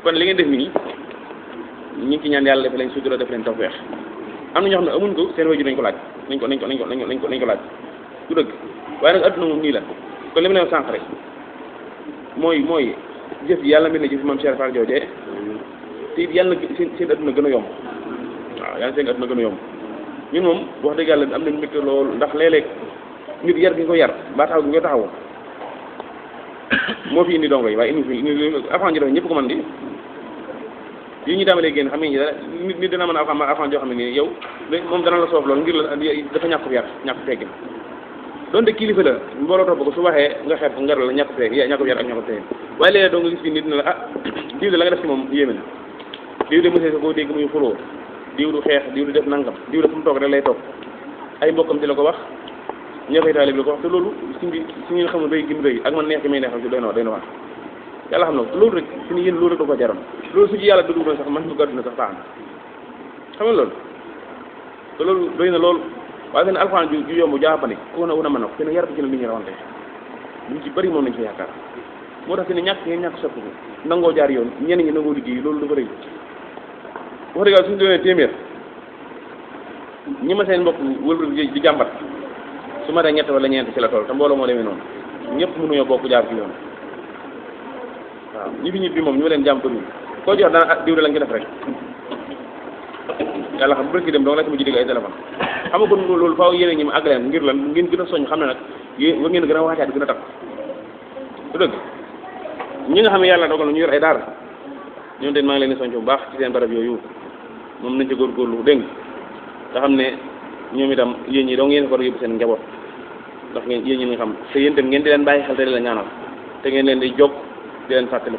kon li ngeen def nii ñu ngi ci ñaan yàlla def leen sutura def leen tawfeex am na ñoo xam ne amuñ ko seen waajur nañ ko laaj nañ ko laaj du dëgg waaye nag adduna moom nii la kon li ma leen sànq rek mooy jëf yi yàlla mel ne jëf maam Cheikh Fall joojee te it yàlla seen adduna gën a yomb waaw yàlla seen adduna gën a yomb ñun moom wax dëgg yàlla am nañ mbégte loolu ndax léeg-léeg nit yar gi nga ko yar ba taxaw gi nga taxaw moo fi indi dongo yi waaye indi avant ji dafa ñëpp ko mën di yi ñu tàmbalee génn xam nga nit dina mën a avant joo xam ne nii yow moom dana la soof loolu ngir la dafa ñàkk yar ñàkk teggin donte kilifa la mbooloo topp ko su waxee nga xeeb ngar la ñàkk yar ak ñàkk teggin waaye léeg-léeg doo nga gis fi nit ne la ah diw de la nga def ci moom yéeme na diw de monsieur sa koo dégg muy xuloo diw du xeex diw du def nangam diw de fu mu toog rek lay toog ay mbokkam di la ko wax ñoo koy taalib la ko wax te loolu suñu xam ne day gim rëy ak man neex gi may neexam ci doy na wax yàlla xam na loolu rek suñu yéen loolu rek da ko jaroon loolu su ci yàlla dugg na sax man dugg àdduna sax baax na xam nga loolu te loolu doy na loolu waaye fenn alxuraan ju yomb jàppandi ku na mën na ko fenn yar bi ci la nit ñi rawante luñ ci bëri moom lañ ci yaakaar moo tax fi ne ñàkk soppi ko nangoo jaar yoon ñenn ñi nangoo liggéey loolu dafa rëy wax dëgg yàlla suñu doonee téeméer ñi ma seen mbokk wëlbal di jàmbat su ma dee ñett wala ñeent ci la tool te mbooloo moo demee noonu ñëpp mënuñoo bokk jaar ci yoon waaw ñi fi ñibbi moom ñu leen jàmm bëriwul koo jox dana diw de lañ ko def rek yàlla xam bu bëri dem donc la sama ji dégg ay téléphone xam nga kon loolu faaw yéene ñi ma àgg leen ngir lan ngeen gën a soññ xam ne nag yéen war ngeen gën a waajaat gën a takk su dëgg ñi nga xam ne yàlla dogal na ñu yor ay daara ñoom tamit maa ngi leen di soññ bu baax ci seen barab yooyu moom nañ ci góorgóorlu dégg nga xam ne ñoom itam yéen ñi doo ngeen ko yóbbu seen njaboot ndax ngeen yéen ñi nga xam te yéen itam ngeen di leen bàyyi xel te di leen ñaanal te ngeen leen di jóg di leen fàttali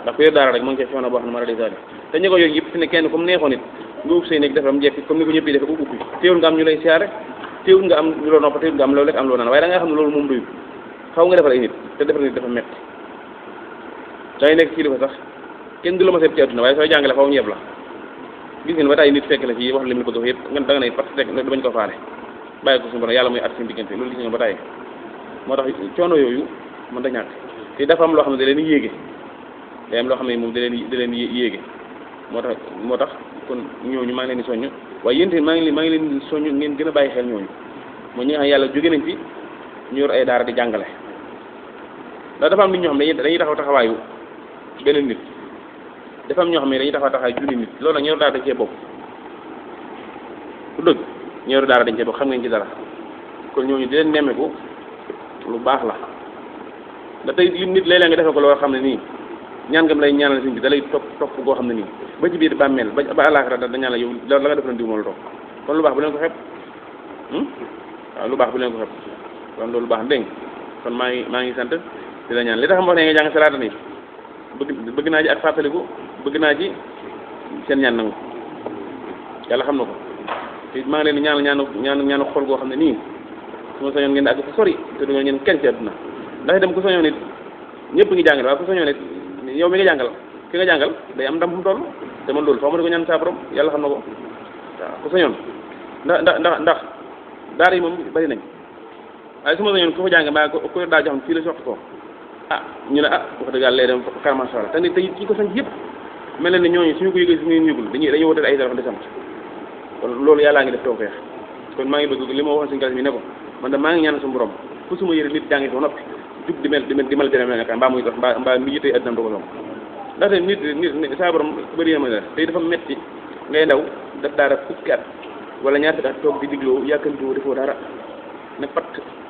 ndax ku yor daara rek mu ngi ci coono boo xam ne ma radisali te ñu ko yooyu yëpp fi ne kenn comme neexoon it nga ub say nekk def am jekki comme ni ko ñëpp yi defe ubbi téewul nga am ñu lay siyaare téewul nga am ñu loo nopp téewul nga am loolu rek am loo naan waaye da nga xam ne loolu moom doyul xaw nga defar ay nit te defar nit dafa metti dangay nekk kilifa sax kenn du la ma seet ci àdduna waaye sooy jàngale faw ñu yeb la gis ngeen ba tey nit fekk la ci wax lim li bëgg wax yëpp nga da nga ne parce que bañ ko faale bàyyi ko suñu borom yàlla muy at seen diggante loolu gis ngeen ba tey moo tax coono yooyu mën da ñàkk te dafa am loo xam ne da leen yéege day am loo xam ne moom da leen yéege moo tax kon ñooñu maa ngi leen di soññ waaye yéen tamit maa ngi leen di soññ ngeen gën a bàyyi xel ñooñu mooy ñi nga xam yàlla jóge nañ fi ñu yor ay daara di jàngale ndax dafa am nit ñoo xam ne dañuy taxaw taxawaayu beneen nit dafa am ñoo xam ne dañuy taxawaay junni nit loolu nag ñoo daara dañ cee bokk ku dëgg ñoo daara dañ cee bokk xam ngeen ci dara kon ñooñu di leen nemmeeku lu baax la da tey li nit léeg-léeg nga defee ko loo xam ne nii ñaan ngam lay ñaanal sëñ bi da lay topp goo xam ne nii ba ci biir bàmmeel ba àllaaxira da ñaan la yow la nga def na diw moo la topp kon lu baax bu leen ko xeeb waaw lu baax bu leen ko xeeb kon loolu baax dégg kon maa ngi sant di la ñaan li tax ma wax ne nga jàng salaata nii bëgg naa ji ak fàttaliku bëgg naa ji seen ñaan nangu yàlla xam na ko te maa ngi leen di ñaanu xol goo xam ne nii su ma soñoon ngeen di àgg fa sori te du ngeen kenn ci àdduna ndax itam ku soñoon nit ñëpp ngi jàngale waaye ku soñoon nit yow mi nga jàngal ki nga jàngal day am ndam fu mu toll te man loolu foo ma di ko ñaan saa borom yàlla xam na ko waaw ku soñoon ndax daara yi moom bari nañ waaye su ma soñoon ku fa jàng mbaa ku daa jox xam fii la sotti ko ñu ne wax dëgg yàlla lay dem kar masha Allah te ñi ko sant yëpp mel na ne ñooñu suñu ko yëgee suñu yëgul dañuy wooteel ay téléphone di sant kon loolu yàllaa ngi def tawfeex kon maa ngi bëgg li ma waxoon suñu galas mi ne ko man da maa ngi ñaan suñu borom fu suma yëre nit jàngi ko noppi jug di mel nga mbaa muy dox mbaa mi yitee addinam do ko yomb ndaxte nit saa borom bëri na ma ne tey dafa metti ngay ndaw def daara fukki at wala ñaar fukki at toog di digloo yàkkantiwoo defoo dara ne pat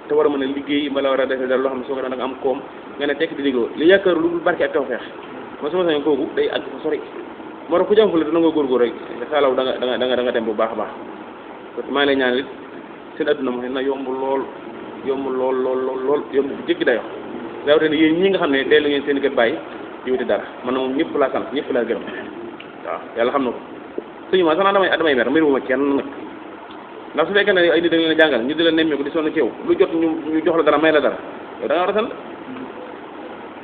te war a mën a liggéey mbala war a defee dara loo xam ne soo ko da nga am koom nga ne tekk di digloo li yaakaaru lu dul barke ak tawfeex ma suma sañoon kooku day àgg fa sori moo tax ku jàng fu la dana nga góorgóor rek saalaw da nga dem bu baax a baax parce que maa ngi lay ñaan it seen adduna mo na yomb lool yomb bu jéggi dayo rawatina yéen ñi nga xam ne dellu ngeen seen kër bàyyi di wuti dara man na moom ñëpp laa sant ñëpp laa gërëm waaw yàlla xam na ko suñu ma sax naa damay mer mbiruma kenn nag ndax su fekkee ne ay nit da leen a jàngal ñu di la nemmeeku di sonn ci yow lu jot ñu jox la dara may la dara yow da nga war a sant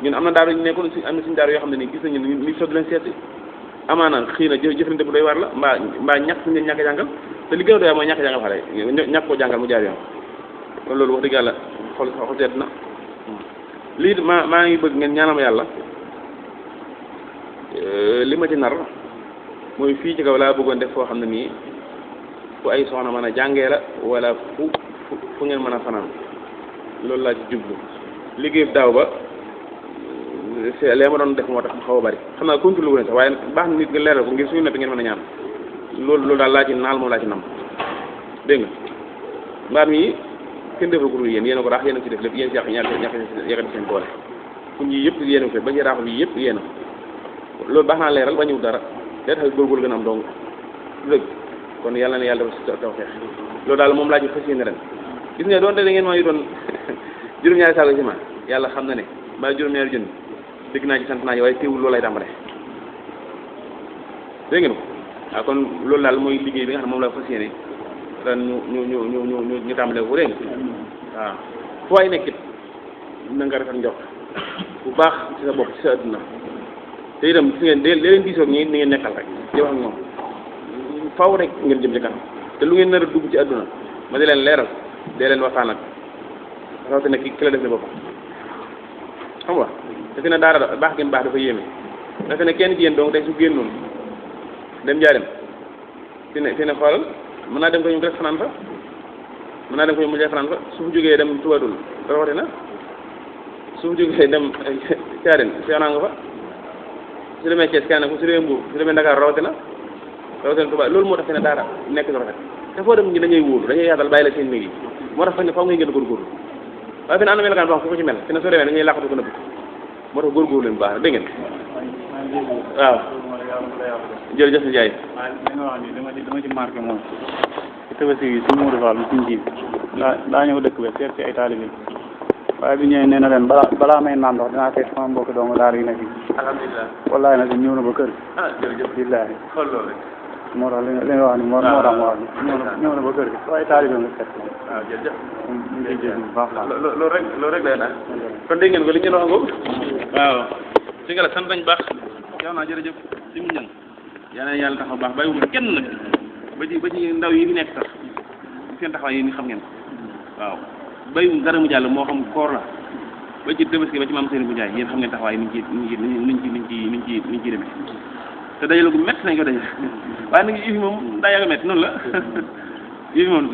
ñun am na daara ñu nekkoon am na suñu daara yoo xam ne nii gis nañu ni so di leen seeti amaana xëy na jëflante bu doy war la mbaa ñàkk ñu ñàkk jàngal te li gën a doy mooy ñàkk jàngal xale ñàkk koo jàngal mu jaar yoon kon loolu wax dëgg yàlla xol seet na lii maa ngi bëgg ngeen ñaanal ma yàlla li ma ci nar mooy fii ci kaw laa bëggoon def foo xam ne nii fu ay soxna mën a jàngee la wala fu ngeen mën a fanaan loolu laa ci jublu liggéey daaw ba lee ma doon def moo tax mu xaw a bari xam naa contrôle wu ne sax waaye baax na nit nga leeral ko ngir suñu noppi ngeen mën a ñaan loolu daal laa ci naal moom laa ci nam dégg nga mbaar mi kenn defal ko yéen yéen a ko raax yéen a ci def lépp yéen si yàqati seen boole fu ñi yëpp yéen a ko ba ci raax bi yëpp yéen a loolu baax naa leeral ba ñëw dara day tax góorgóorlu gën a am dong dëgg kon yàlla na yàlla dafa tawfeex loolu daal moom laa ci fas yéene ren gis nga doon te da ngeen maa doon juróom-ñaari saako ciment yàlla xam na ne mbaa juróom-ñaari junni dégg naa ci sant naa ci waaye teewul loolu lay tàmbale dégg ngeen ko waaw kon loolu daal mooy liggéey bi nga xam ne moom laa fas yéene ren ñu tàmbale ko dégg nga waaw fu waay nekkit na nga rafet njox bu baax ci sa bopp ci sa adduna te itam gis ngeen dee leen diisoog ñi ni ngeen nekkal rek di wax ak moom faw rek ngeen jëm ci kanam te lu ngeen nar a dugg ci adduna ma di leen leeral dee leen waxtaan ak rawatina ki la def ne boppam xam nga te fi ne daara baax ngeen baax dafa yéeme dafa ne kenn ci yéen donc tey su génnoon dem jaa dem fi ne xoolal mën naa dem ko ñu rek fanaan fa mën naa dem ko ñu mujjee fanaan fa su fu jógee dem tubatul rawatina su fu jógee dem caaren seexnaa nga fa su demee Thiès kenn ku su demee Mbour su demee Dakar rawatina Touba loolu moo tax fi ne daara nekk ci rafet te foo dem ñi dañuy wóolu dañuy yaatal bàyyi la seen néeg yi moo tax fa ne faw ngay gën a góorgóorlu waaye fi ne am na melokaan boo xam ku ko ci mel fi ne soo demee dañuy làqatu ko nëbb moo tax góorgóorlu leen bu baax dégg ngeen waaw jërëjëf Ndiaye li nga wax nii dama ci marqué moom ci Tabaski yi suñu Modou Fall suñu ji daa ñëw dëkk ba seet si ay taalibe waaye bi ñëwee nee na leen balaa may naan ndox dinaa seet sama mbokki doomu daara yi nekk alhamdulilah wallaay nag ñëw na ba kër jërëjëf billaahi xool loolu rek moo tax li nga wax ni moo tax ma wax ñëw na ba kër gi waaye taalibe nga seet waaw jërëjëf ñu ngi jéggi bu baax la loolu rek lay naan kon dégg ngeen ko li ngeen wax ngoo waaw si nga la sant nañ baax yow naa jërëjëf si mu ñëng yal na yàlla taxaw baax bàyyiwuma kenn nag ba ci ndaw yi fi nekk sax seen taxawaay yi ni xam ngeen waaw bàyyiwum dara mu jàll moo xam koor la ba ci Tabaski ba ci maam Seydou Ndiaye yéen xam ngeen taxawaay niñ ci demee te dajale gu métti nañ ko dajale waaye nag yëf yi moom daa yàgg métti noonu la yëf yi moom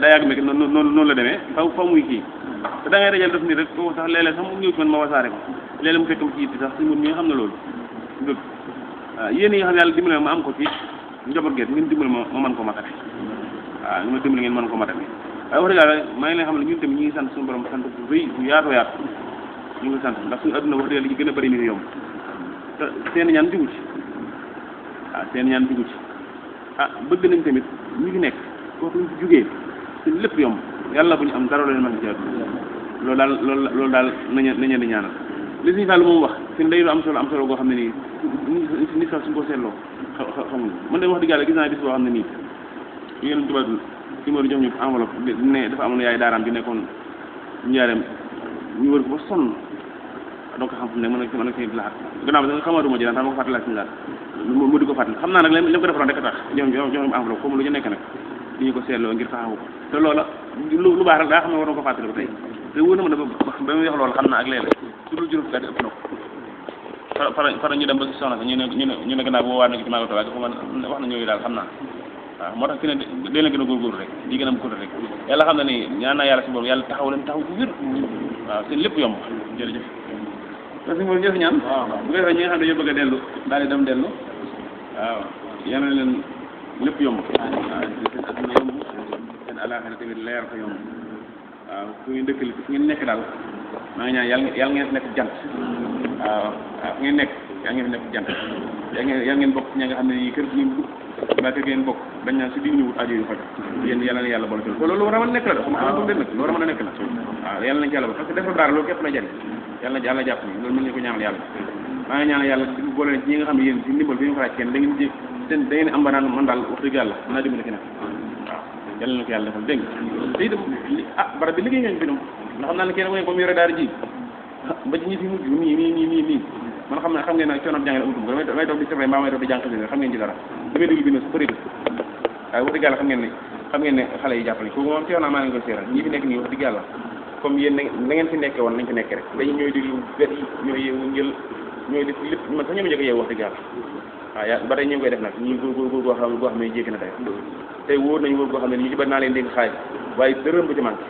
daa yàgg métti noonu la demee faw muy kii te da ngay dajale def nii rek kooku sax léeg-léeg sax mu ñëw ci man ma wasaare ko léeg-léeg mu fekk ma ci yitti sax suñu mën mi nga xam ne loolu dëgg waaw yéen yi nga xam ne yàlla dimbale ma am ko ci njaboot geet ngeen dimbale ma mën ko matale waaw ñu ma dimbale ngeen mën ko matale waaye wax dëgg yàlla maa ngi leen xam ne ñun tamit ñu ngi sant suñu borom sant bu rëy bu yaatoo yaatu ñu ngi sant ndax suñu adduna wax dëgg yàlla li ci gën a bëri mi ngi yomb te seen ñaan jugu ci waaw seen ñaan jugu ci bëgg nañ tamit ñu ngi nekk kooku ñu ci jugee te lépp yomb yàlla bu ñu am dara leen mën ci adduna loolu daal nañu di ñaanal li suñu fàll moom wax fi ne day lu am solo goo xam ne nii nit sax suñu ko seetloo xamuñu man de wax dëgg yàlla gis naa bis boo xam ne nii yéen tubaab ci Modou jox ñu enveloppe ne dafa amoon yaay daaraam bi nekkoon njaareem ñu wër ko ba sonn donc xam fu ne mën na ko laxat gannaaw bi xamatuma ji daan tax ma ko fàttali suñu daal mu di ko fàttali xam naa nag li ko defaroon rek a tax jox enveloppe comme lu ñu nekk nag di ñu ko seetloo ngir taxawu ko te loola lu baax rek daa xam ne war na ko fàttali ba tey te wóor na ma ne ba muy wax loolu xam naa ak léeg-léeg su dul juróom fukki at ëpp na ko fara ñu dem ba soxna sa ñu ne gannaaw boo waat na ko ci magato waaye wax na ñooyu daal xam naa waaw moo tax fi ne dee leen gën a góorgóorlu rek di gën a am kóote rek yàlla xam na ni ñaan naa yàlla si boobu yàlla taxaw leen taxaw bu wér waaw seen lépp yomb jërëjëf parce que moom ñëf ñaan bu ko defee ñi nga xam ne dañoo bëgg a dellu daal di dem dellu waaw yal na leen lépp yomb waaw seen adduna yomb seen alaaxira tamit leer ko yomb waaw fu ngeen dëkk fu ngeen nekk daal maa ngi ñaan yàlla ngeen nekk jant waaw fu ngeen nekk yàlla ngeen nekk jant yàlla ngeen bokk ña nga xam ne nii kër gi ngeen dugg mbaa kër ngeen bokk bañ naa si biir ñëwut aajo yu faj yéen yàlla na yàlla boole ko loolu war a mën a nekk la de xam nga nag loolu war a mën a nekk la waaw yàlla nañ ci yàlla ba parce que defar daara loolu képp la jariñ yàlla jàpp ni loolu mën nañu ko ñaanal yàlla maa ngi ñaanal yàlla boole leen ci ñi nga xam ne yéen ci ndimbal bi ñu ko laaj kenn da ngeen ji da ngeen am ba naan man daal wax dëgg yàlla mën naa dimbali keneen waaw yàlla na ko yàlla defal dégg nga te itam barab bi liggéey ngeen fi noonu ndax xam naa ne kenn ku ne ba mu yore daara ji ba ci ñi fi mujj nii man xam ngeen nag coono jàngale amatum ko damay toog di sefre mbaa may toog di jàng xasida xam ngeen ci dara damay déglu bi ne su bëri waaye wax dëgg yàlla xam ngeen ne xale yi jàppale kooku moom teew naa maa ngi koy seeral ñi fi nekk nii wax dëgg yàlla comme yéen na ngeen fi nekkee woon nañ fi nekkee rek dañu ñooy di lu wet yi ñooy yeewu njël ñooy def lépp man sax ñoo ma njëkk a yeewu wax dëgg yàlla waaw yaa ba tey ñu ngi koy def nag ñuy góor goo xam ne jéggi na tey wóor nañu wóor goo xam ne ñu ci bari naa leen dégg xaaj waaye dërëm bu ci manqué